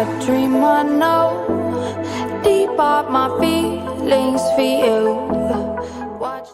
A dream I know. Deep are my feelings for you. Watch.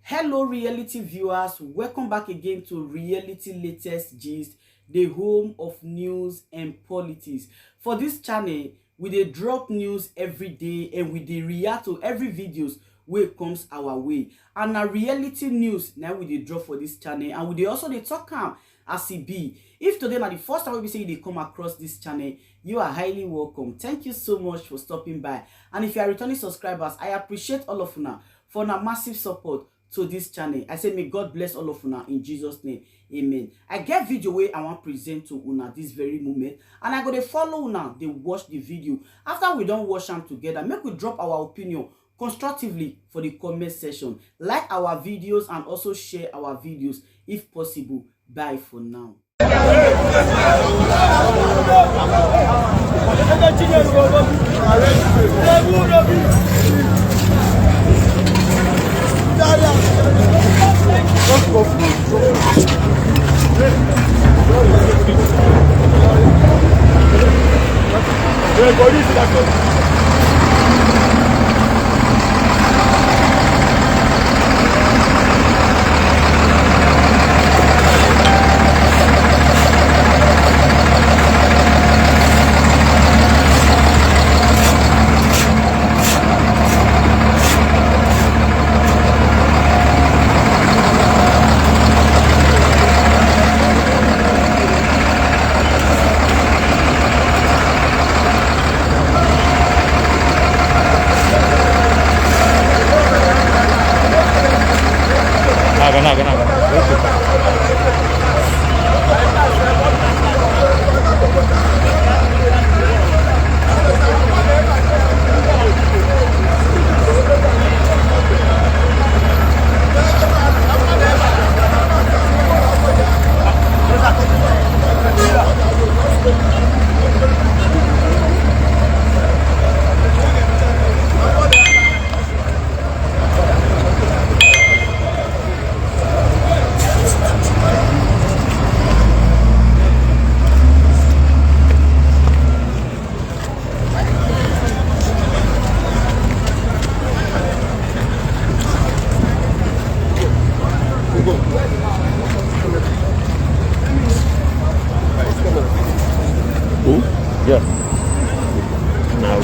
Hello reality viewers, welcome back again to Reality Latest Gist, the home of news and politics. For this channel, we dey drop news every day and we dey react to every videos wey comes our way. And na reality news na we dey drop for this channel, and we dey also dey talk am as e be. If today na the first time wey be say you dey come across this channel, you are highly welcome. Thank you so much for stopping by. And if you are returning subscribers, I appreciate all of una for una massive support to this channel. I say may God bless all of una in Jesus' name, amen. I get video wey I wan present to una this very moment, and I go dey follow una dey watch the video. After we don watch am together, make we drop our opinion constructively for the comment section. Like our videos and also share our videos if possible. Bye for now. Na-aga, na-aga, na-aga. Who? Yeah. Now,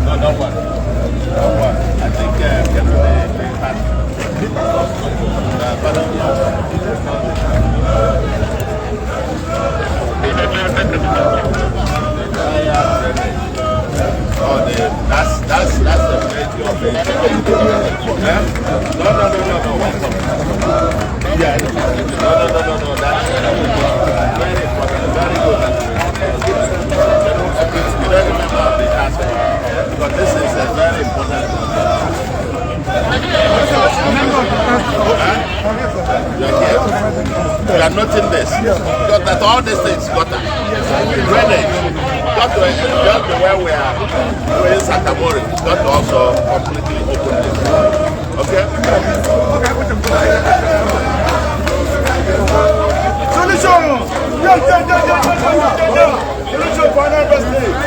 No, don't worry. Don't worry. I think Oh, that's the major thing. Yeah? No, no, no, no, no. Yeah. No, no, no, no, no. That's very important. Very good. Very member of the task force, because this is a very important. You are noting this. Because that all these things got drainage. Got to just the way we are in Sakamori. Got to also completely open this. Okay? Solution! Yeah, yeah, yeah, yeah, yeah, yeah. Solution for Anambra State.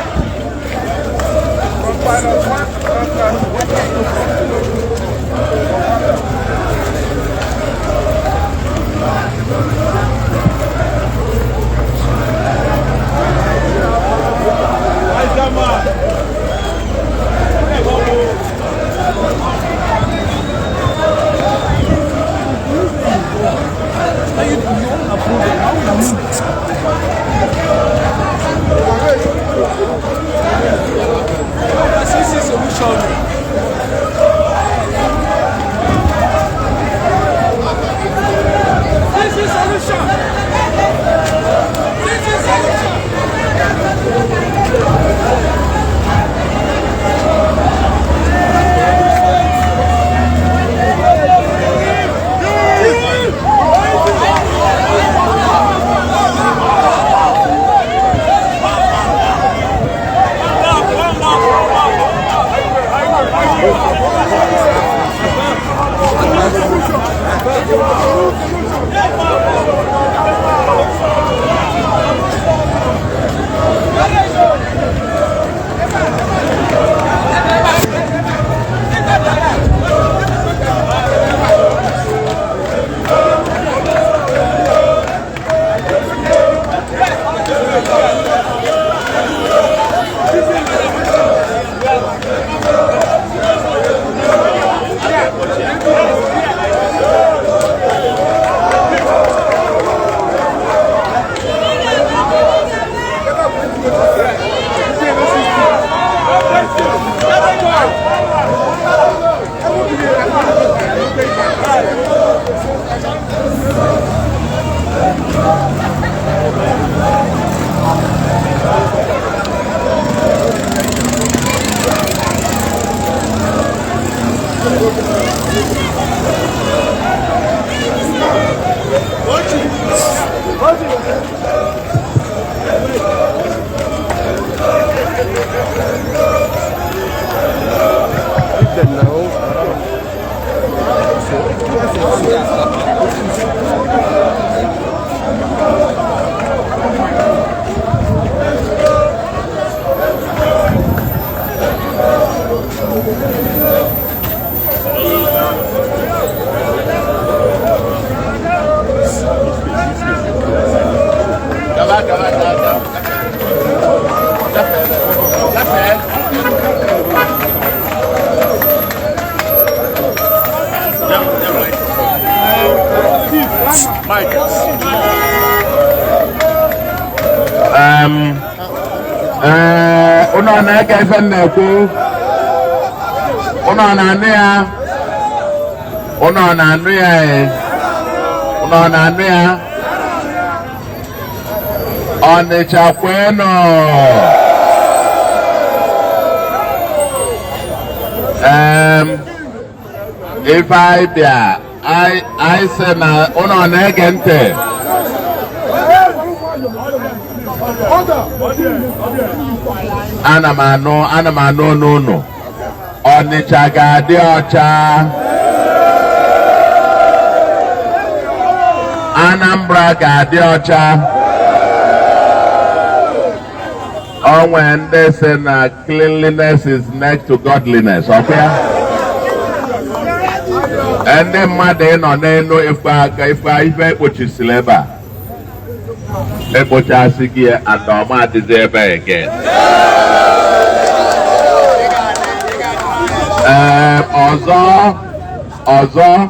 Gafee. Ee, unu ọ na-ege ife m na-ekwu? Unu ọ na-anụ ya? Unu ọ na-anụ ya ee? Unu ọ na-anụ ya? Ọnịcha kwenụ! Ife anyị bịa, anyị sị na unu ọ na-ege ntị? Ana m anụ, ana m anụ ọnụ unu. Ọnịcha ga-adị ọcha. Anambra ga-adị ọcha. O nwee ndị sị na cleanliness is next to godliness. Ọkwa ya? Ndị mmadụ ịnọ n'elu ife aka ife ife ekpochisiri ebe a, ekpochasị gị ya and ọma adịzi ebe a again. Ee, ọzọ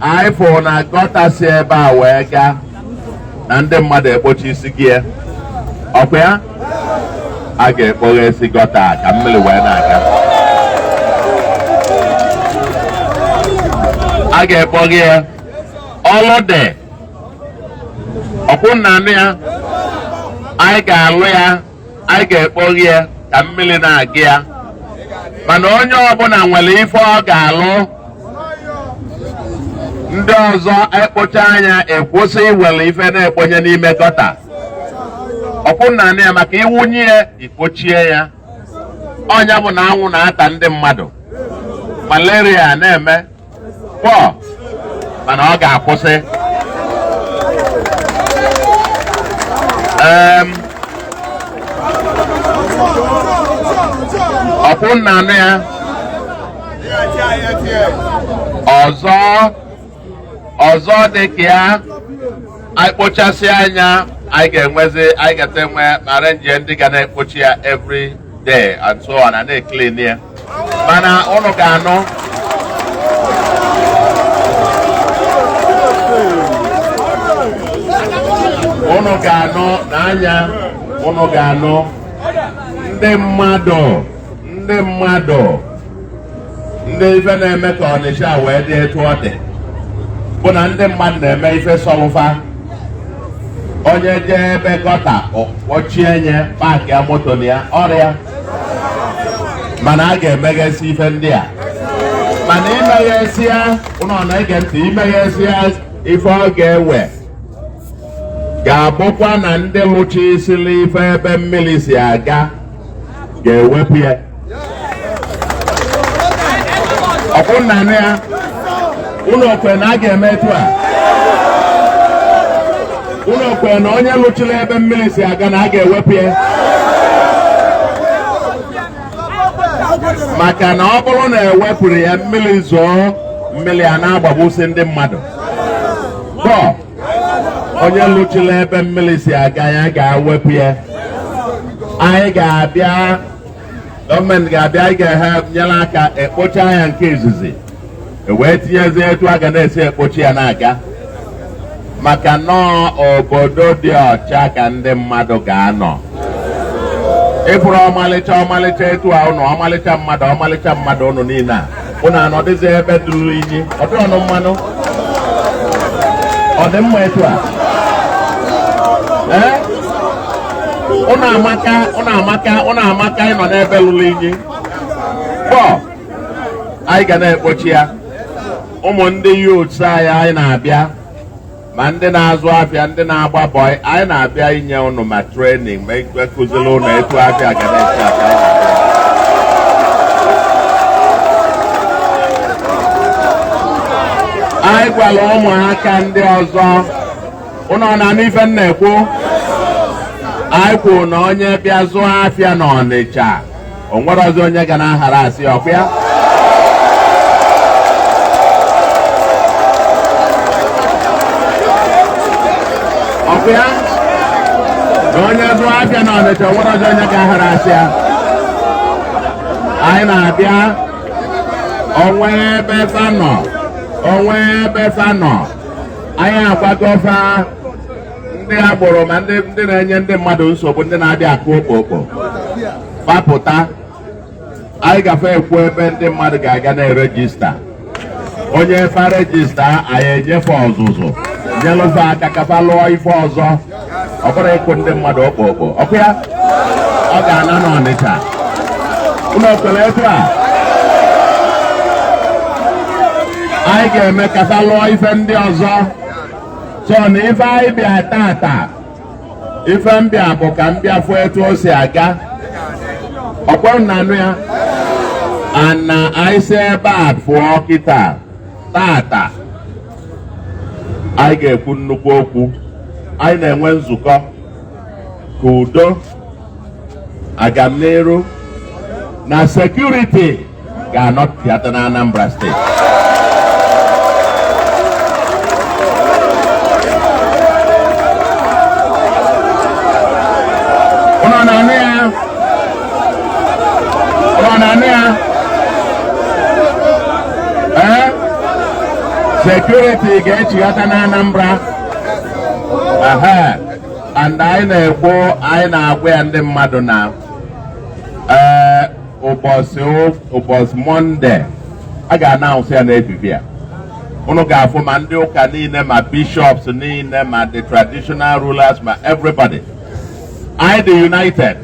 anyị fụrụ na gutter si ebe a wee gaa na ndị mmadụ ekpochi isi gị ya. Ọkwa ya? A ga-ekpoghe esi gutter a ka mmiri wee na-aga. A ga-ekpoghe ya. Ọlụ dị. Ọkwụ na anụ ya. Anyị ga-alụ ya. Anyị ga-ekpoghe ya ka mmiri na-aga ya. Mana onye ọbụla nwere ife ọ ga-alụ. Ndị ọzọ ekpocha anya ekwụsị iwere ife na-ekponye n'ime gutter. Ọkwụ na anụ ya maka iwunye ya ikpochie ya. Ọnya bụ na anwụ na-ata ndị mmadụ. Malaria na-eme pọ, mana ọ ga-akwụsị. Ọkwụ na anụ ya. Ọzọ dị ka ya, anyị kpochasị anya, anyị ga-enwezi, anyị ga-ete nwe arrange ndị ga na-ekpochi ya every day and so on, na na-eclean ya. Mana ụnụ ga-anụ ụnụ ga-anụ n'anya, ụnụ ga-anụ ndị mmadụ ndị ife na-eme ka Ọnịcha wee dị etu ọ dị bụ na ndị mmadụ na-eme ife sọlụfa. Onye jee ebe gutter kpọchie nye park ya moto na ya ọrịa, mana a ga-emeghesi ife ndị a. Mana imeghesịa, ụnọ na-ege ntị, imeghesịa ife ọ ga-ewe ga-abụkwa na ndị lụchisiri ife ebe mmiri si aga ga-ewepụ ya. Ọkwụ nna ya, ụlọ okwe na a ga-eme etu a. Ụlọ okwe na onye lụchiri ebe mmiri si aga na a ga-ewepụ ya, maka na ọ bụrụ na ewepụrụ ya, mmiri zoo, mmiri a na-agbagbusi ndị mmadụ. Bọ onye lụchiri ebe mmiri si aga ya ga-ewepụ ya. Anyị ga-abịa, gọọmenti ga-abịa, anyị ga-ehe nyere aka ekpocha ya nke izizi, e wee tinyezie etu a ga na-esi ekpochi ya na-aga, maka nọọ obodo dị ọcha ka ndị mmadụ ga-anọ. Ịfụrụ ọmalịcha ọmalịcha etu a ụnụ, ọmalịcha mmadụ, ọmalịcha mmadụ ụnụ niile a, ụnụ anọdịzi ebe duru inyi. Ọ dị ọnụ mmanụ, ọ dị mma etu a. Ee, ụnụ amaka, ụnụ amaka, ụnụ amaka ịnọ n'ebe lụrụ inyi. Bọ anyị ga na-ekpochi ya. Ụmụ ndị youths anyị, anyị na-abịa, ma ndị na-azụ afịa, ndị na-agba bọị, anyị na-abịa inye ụnụ ma training, ma ekụziri ụnụ etu afịa ga na-esi aka. Anyị na-abịa. Anyị gwara ụmụaka ndị ọzọ, ụnụ ọ na-anụ ife m na-ekwu? Anyị kwuru na onye bịa zụọ afịa n'Ọnịcha, o nwere ọzọ onye ga na-aghara asị ọkwa ya. Ọkwa ya na onye zụọ afịa n'Ọnịcha, o nwere ọzọ onye ga-aghara asị ya. Anyị na-abịa onwe ebe fa nọ, onwe ebe fa nọ. Anyị agwago fa ndị agboro ma ndị na-enye ndị mmadụ nsogbu, ndị na-abịa akụ okpokpo gbapụta. Anyị gafe ekwu ebe ndị mmadụ ga-aga na-eregister. Onye fa register, anyị enyefe ọzụzụ, nyelụfe aka ka fa lụọ ife ọzọ. Ọ bụrụ ịkụ ndị mmadụ okpokpo, ọkụ ya ọ ga-ana n'Ọnịcha. Ụlọ okele etu a anyị ga-eme ka fa lụọ ife ndị ọzọ. So na ife anyị bịa tata, ife mbịa bụ ka m bịa fụ etu o si aga. Ọkwa na anụ ya ana anyị si ebe a pụọ kịta tata, anyị ga-ekwu nnukwu okwu. Anyị na-enwe nzukọ ka udo, agamniru na security ga-anọpịata na Anambra Steeti. Ụnọ na-anụ ya? Ụnọ na-anụ ya? Ee, security ga-echighata na Anambra. Ehe, and anyị na-ekwu, anyị na-agwa ya ndị mmadụ na ee, ụbọchị Monday a ga-announce ya n'ebibi a. Unu ga-afụ ma ndị ụka niile, ma bishops niile, ma the traditional rulers, ma everybody. Anyị dị united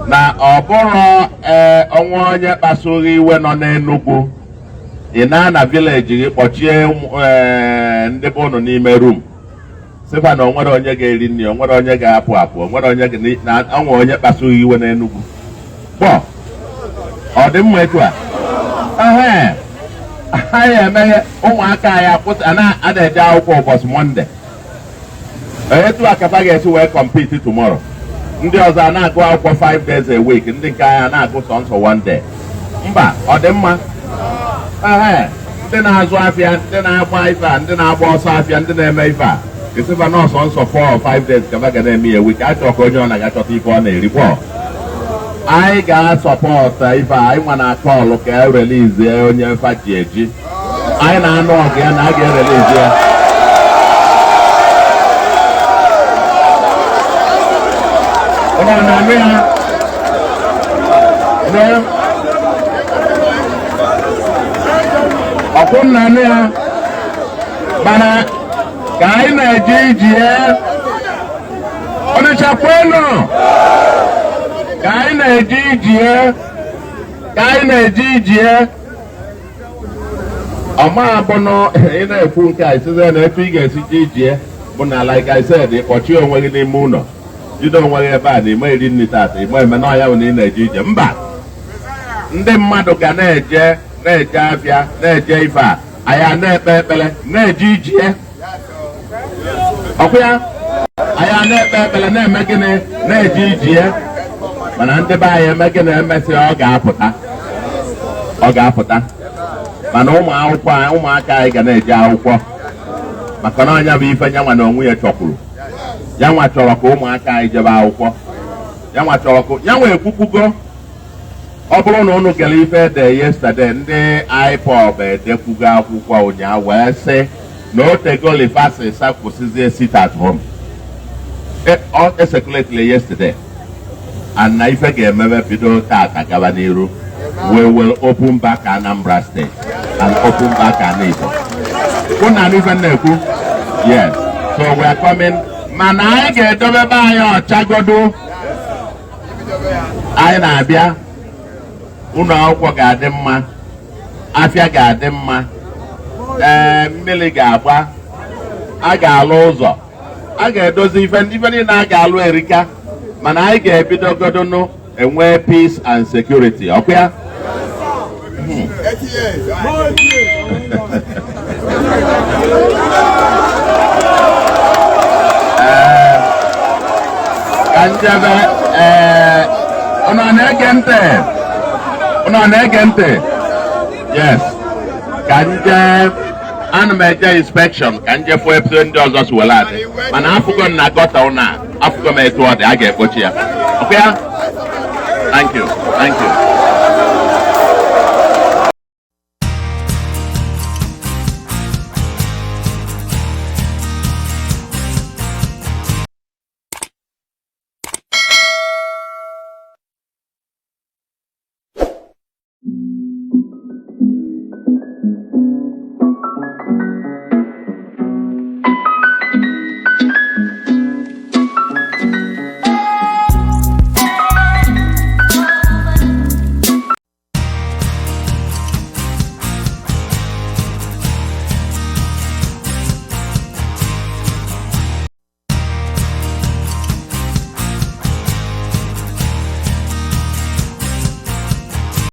na ọ bụrụ ee ọnwa onye kpasuru iwe nọ n'Enugu, ị na na village gị kpọchie ndị be unu n'ime room, sịfa na onwere onye ga-eri nri, onwere onye ga-apụ apụ, onwere onye na onwe onye kpasuru iwe n'Enugu. Kpọ ọ dị mma etu a? Ehe, anyị emeghe ụmụaka anyị akwụsị a na-eje akwụkwọ ụbọchị Monday. Etu a ka fa ga-esi wee compete tomorrow. Ndị ọzọ a na-agụ akwụkwọ 5 days a week, ndị nke anyị a na-agụ sọnsọ one day. Mba, ọ dị mma? Ehe, ndị na-azụ afịa, ndị na-agba ife a, ndị na-agba ọsọ afịa, ndị na-eme ife a, esifa nọọsọ nsọ 4 or 5 days ka fa ga na-eme ya week. Achọ ka onye ọ na-aga chọta ife ọ na-eri. Kwọ anyị ga-asupport ife a. Anyị nwa na call ka e release onye mfa ji eji. Anyị na-anụ ọgụ ya na a ga-erelease ya. Ụnụ na-anụ ya? Nee. Ọkwụ na-anụ ya? Mana ka anyị na-eje ijie, Ọnịcha kwenu! Ka anyị na-eje ijie, ka anyị na-eje ijie, ọma abụnụ ị na-ekwu nke a, isize na etu ị ga-esi je ijie bụ na, like I said, ịkpọchie onwe gị n'ime ụlọ, jide onwe gị ebe a na ime eri nri tata, ime eme na ọya bụ na ị na-eje ije. Mba, ndị mmadụ ga na-eje, na-eje afịa, na-eje ife a. Anyị a na-ekpe ekpere, na-eje ijie. Ọkwa ya, anyị a na-ekpe ekpere, na-eme gịnị? Na-eje ijie. Mana ndị be anyị eme gịnị? Emesịa ọ ga-apụta, ọ ga-apụta. Mana ụmụ akwụkwọ anyị, ụmụaka anyị ga na-eje akwụkwọ, maka na ọnya bụ ife nyanwa na onwe ya chọkwuru. Ya nwa chọrọ ka ụmụaka anyị jebe akwụkwọ. Ya nwa chọrọ ka ya nwa ekwukwugo. Ọ bụrụ na unu gere ife ede yesterday, ndị IPOB edekwugo akwụkwọ ụnyaahụ wee sị na otegolifasisa kwụsịzie sit at home. Ọ ecirculatele yesterday, and na ife ga-emebe bido tata gaba n'iru, we will open back Anambra State and open back Ala Igbo. Unu anụ ife m na-ekwu? Yes, so we are coming, mana anyị ga-edobe ebe anyị ọchagodo. Anyị na-abịa, ụlọ akwụkwọ ga-adị mma, afịa ga-adị mma, ee, mmiri ga-agba, a ga-alụ ụzọ, a ga-edozi ife ndị ife niile a ga-alụ erika. Mana anyị ga-ebidogodonu enwee peace and security. Ọkwa ya? Ee, ka njebe. Ee, unu na-ege ntị? Unu na-ege ntị? Yes, ka nje, ana m eje inspection ka nje fụ ebe ndị ọzọ si were adị. Mana afụgo m na gutter ụnụ a, afụgo m etu ọ dị. A ga-ekpochi ya. Ọkwa ya? Thank you, thank you.